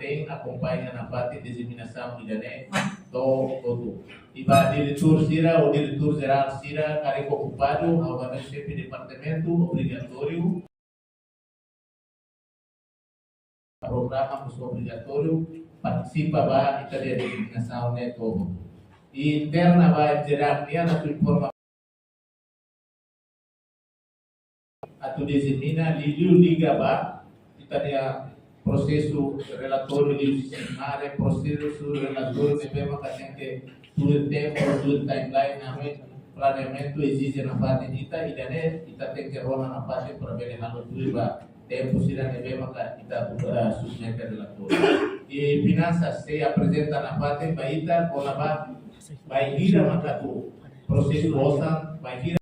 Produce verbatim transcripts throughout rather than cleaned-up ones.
Tem akompaña nafatin diseminasaun ida-ne'e to'o hotu. I ba diretór sira ou diretór jerál sira karik okupadu, ha'u hanoin xefe departamentu obrigatóriu, programa mós obrigatóriu partisipa ba ita-nia diseminasaun ne'e to'o hotu. I interna ba M J D A C nian atu informa, atu dizemina, liuliu liga ba ita-nia prosesu relatóriu liuhusi SIM-Mare, prosesu relatóriu ne'ebé maka tenke tuir tempu, tuir timeline, hanoin planeamentu ezije nafatin ita, ida-ne'e ita tenke rona nafatin para bele halo tuir ba tempu sira ne'ebé maka ita, eh, submete relatóriu. I finansas sei aprezenta nafatin ba ita kona-ba bainhira maka atu prosesu osan, bainhira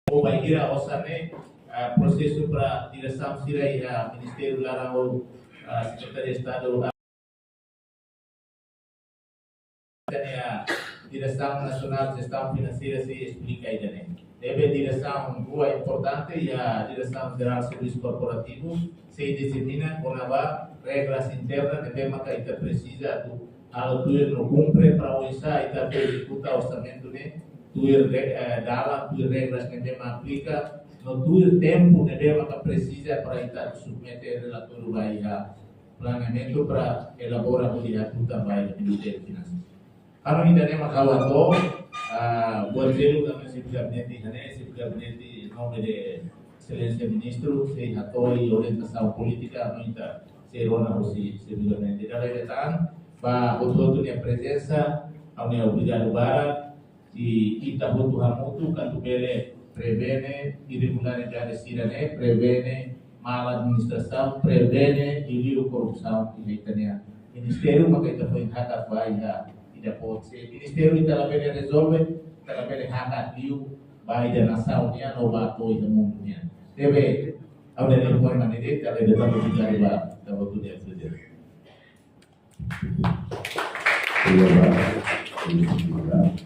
ou bainhira osan ne'e, ah, prosesu para diresaun sira iha Ministériu Laran ou, ah, Sekretaria Estadu, ah, ita-nia Diresaun Nasionál Jestaun Finanseira sei esplika ida-ne'e. Ne'ebé diresaun rua importante, iha Diresaun Jerál Servisu Korporativu, sei dizemina kona-ba regras internas ne'ebé maka ita presiza atu halo tuir no kumpre para oinsá ita atu ezekuta orsamentu ne'e tuir re-, eh, dalan, tuir regras ne'ebé mak aplika, no tuir tempu ne'ebé maka presiza para ita atu submete relatóriu ba iha planeamentu para elabora hodi hatutan ba iha Ministériu Finansas. Ha'u ida-ne'e mak ha'u hato'o, ah, buat seluk ami xefe gabinete, hanesan xefe gabinete em nome de Exelénsia Ministru, sei hato'o orientasaun polítika, ami ita sei rona hosi xefe gabinete. Dala ida tan, ba hotu-hotu nia prezensa, ami obrigadu barak, i ita hotu hamutuk atu bele prevene irregularidade sira-ne'e, prevene maladministrasaun, prevene liuliu korrupsaun iha ita-nia ministériu, maka ita foin hakat ba iha ida-idak. Se ministériu ita labele rezolve, ita labele hakat liu ba ita-nia nasaun nian no ba to'o iha mundu nian. Ne'ebé, ha'u-nia liafuan mak ne'e de'it, dala ida tan, obrigadu ba ita hotu-hotu nia prezensa. Obrigadu.